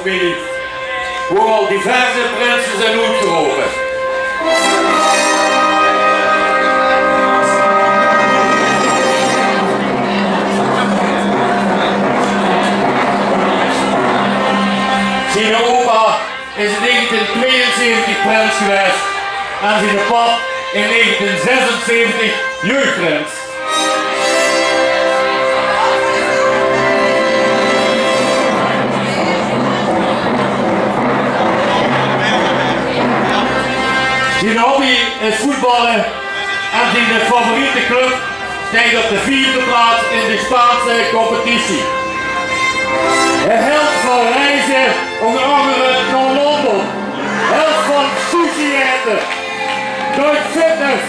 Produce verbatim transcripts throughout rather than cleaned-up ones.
Familie, wo al diverse prinse zeen oetgerope. Zien opa is in negentien tweeënzeventig prins gewaes en zien pap in negentien zesenzeventig jeugdprins. Zien hobby is voetballe en zien favoriete club steit op de viefde plaats in de Spaanse competitie. Hae hilt van reize, ónger angere nao Londen. Hilt van sushi aete, Duits fitness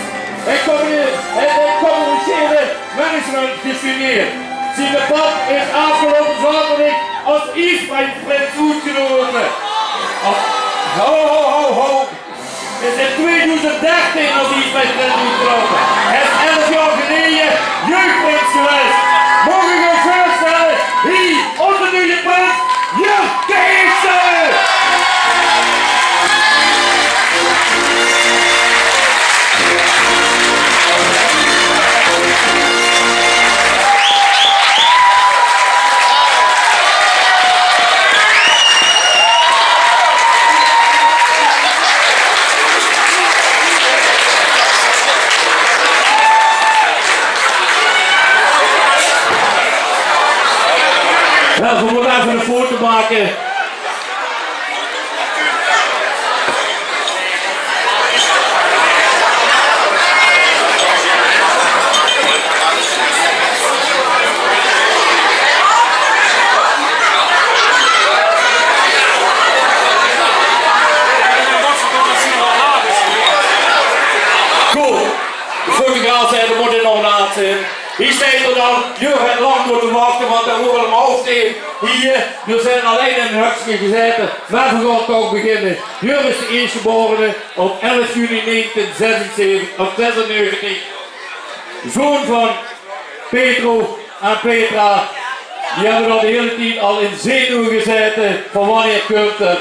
en commu-, en, en communicere management gestudeerd. Ziene pap is aafgeloupe zaoterdig es iesprins oetgerope. Ho, ho, ho, ho. Is in tweedoezend dertien es iesprins oetgerope. Hae is elf jaor geleje jeugdprins gewaes. Maag ich uch veurstelle, hie, ózze nuje prins, Jur de Ierste! Jao, veer mótte effe ein foto make. Good. De fotograaf zag, d'r mót nog ein aad zeen. Hie steit 'r dan. Jur haet lang mótte wachte, want 't woor al óm haof tieën hie. Veer zeen allein in ein hökske gezaete. Mer veer gaon toch beginne. Jur is de ierstgeborene op elf juni negentien zesenzeventig, of zesennegentig. Zoon van Petro en Petra. Die höbbe al de hiele tied al in zenuwe gezaete van wannieër kump 'r.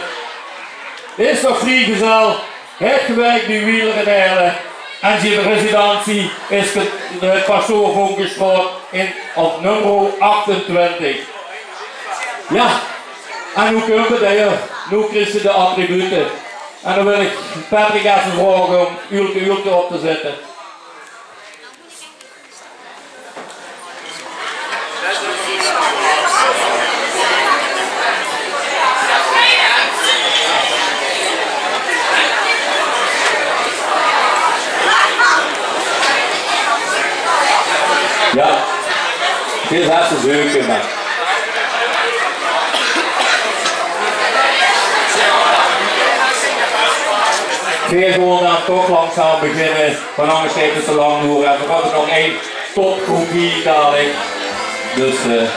Is nog vriegezel. Haet gewirk bie Wieler in Heële en zien residentie is de, de Pastoor Vonkenstraot in, op nummer achtentwintig. Jao, en noe kump 't, hè, noe kriegs se de attribute. En dan wil ich Patrick effe vraoge óm Uulke Uulke op te zitte. Jao, dit is hartstikke leuk, mer veer gaon dan toch langzaam beginne. Want angers geit 't te lang doere. En veer höbbe nog ein topgroep hie dalik. Dus, eh,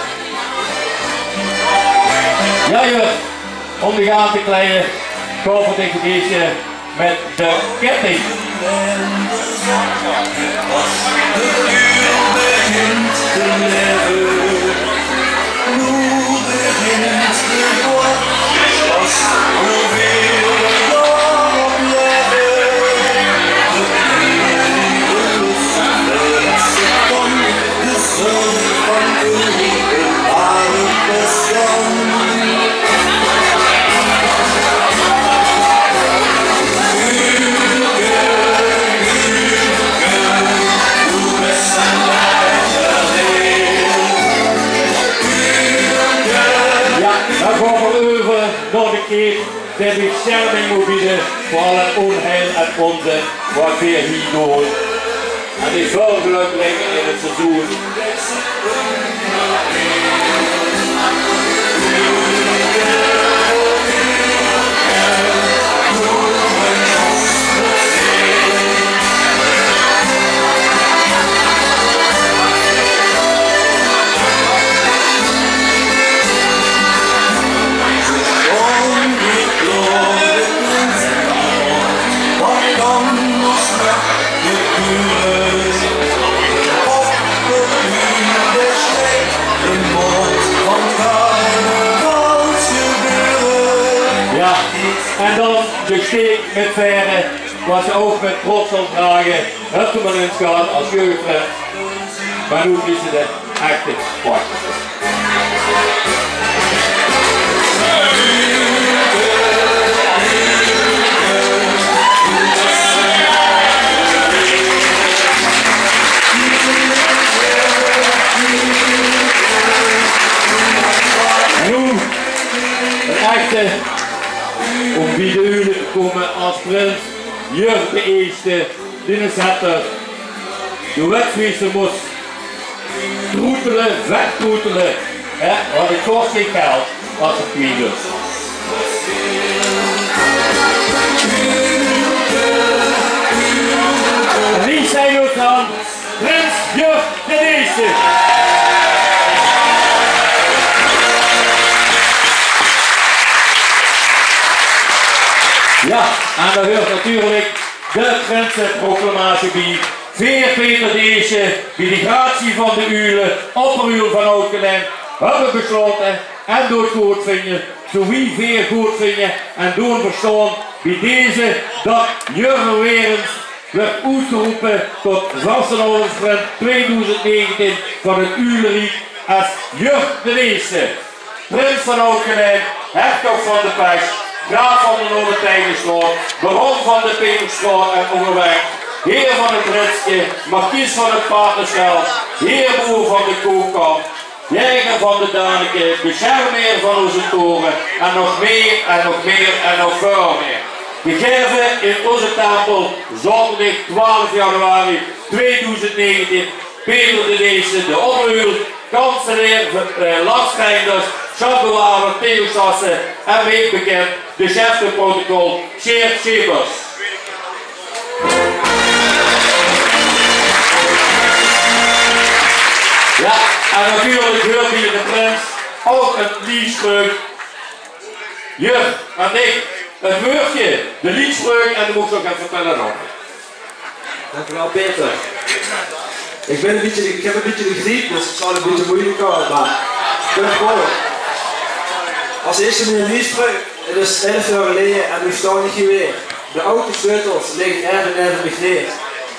jao, jao. Óm dich aan te kleie, gaon v'r dit leedje mit de ketting. Jao, dan gaon v'r euver nao de keet. Dae besjerming mót biede veur alle ónheil en ónzin wat veer hie doon. En die väöl gelök bringe in 't seizoen. Mit Vaere, wat ze ouch mit trots zal drage, höbbe ze mer ins gehad es jeugdprins. Mer noe is 't de echte prins. En noe, 'n echte, óm bie de Uule te kómme es prins, Jurk d'n Ierste, diene scepter. De wetsmeister mós troetele, vettroetele, hè, want 't kos gei geld es 't kwiet is. En hie zeen v'r dan prins Jurk d'n Ierste. Jao, en dao huurt natuurlik de prinseproclamatie bie. Veer Peter d'n Ierste, bie de gratie van de Uule, opperuul van Oud-Gelaen, höbbe beslaote en doon goodvinje, zoewie veer goodvinje en doon verstaon, bie deze, dat Jurk weer ins wuuert oetgerope tot vastelaovesprins twieëdoezend negentien van 't Uuleriek es Jurk d'n Ierste, prins van Oud-Gelaen, hertog van de Pest, graaf van de Norbertijnenstraot, baron van de Peperstraot en óngerweg, heer van 't Ritske, markies van 't Patersveld, heerboer van de Koopkamp, jaeger van de Daneke, besjermheer van ózze tore en nog mieë en nog mieë en nog väöl mieë. Gegaeve in ózze tempel, zaoterdig twaalf januari twieëdoezend negentien, Peter d'n Ierste, de opperuul, kanseleer, eh, Lars Reinders, Jacques de Waver, Theo Sassen en, wereldbekind, de chef de protocol, Sjeerd Schepers. Jao, en natuurlik huurt bie de prins ouch 'n liedspreuk. Jurk, aan dich 't wäördje, de liedspreuk, en dan mót ich nog effe vertèlle nog. Dank u wel, Peter. Ich bin e bietje, ich höb e bietje de griep, dus 't zal e bietje meujelik gaon, mer kump good. Es ierste mien liedspreuk. 't Is elf jaor geleje en noe staon ich hie weer. De auto sleutels ligke effe neve mich neer.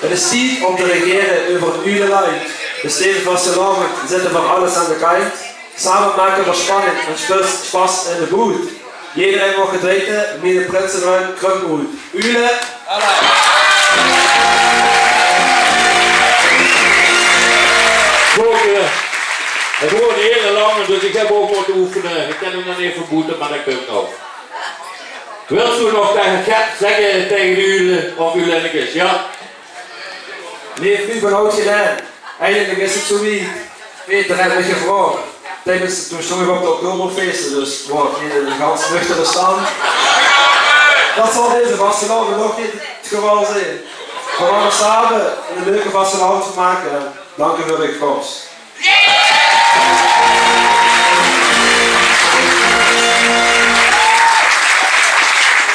't Is tied óm te regere euver 't Uleland. De steve vastelaovend zitte veur alles aan de kant. Same make v'r spanning en spas, spas in de boed. Jederein waert gedrepe, miene prinseruim krump oet. Uule. Good, eh, 't woort 'n hiel lange, dus ich höb ouch mótte oefene. Ich kin 'm nog effe boete, mer dat kump nog. Wils doe nog taenge Gert zègke, taenge de Uule of Uulinnekes, jao? Leef luuj van Oud-Gelaen, eindelik is 't zoe wied. Peter haet mich gevraog. Tiedes, toen stóng ich op de Oktoberfeeste, dus waor ich neet in 'ne gans nuchtere stand. Dat zal deze vastelaovend ouch neet 't geval zeen. V'r gaon d'r same 'ne leuke vastelaovend van make. Dank uch veur de kóms.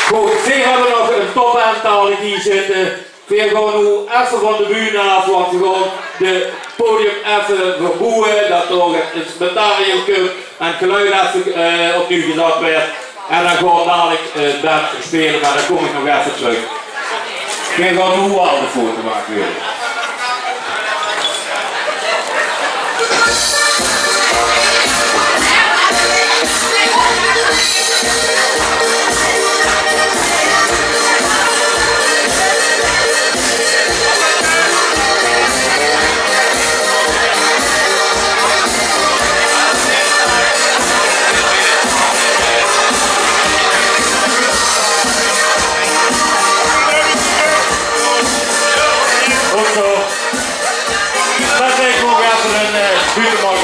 Good, veer höbbe nog 'n topband hie zitte. Veer gaon noe effe van de bühne aaf, want veer gaon 't podium effe verboewe, dat d'r 't instrumentarium kump en 't geluid effe, eh, opnuuj gezat wuuert. En dan gaon v'r dalik, eh, 't band speule, mer dan kóm ich nog effe trök. Veer gaon noe al de foto make, huur. Good zoe. Dat is gewoon effe 'n, eh, buutteman.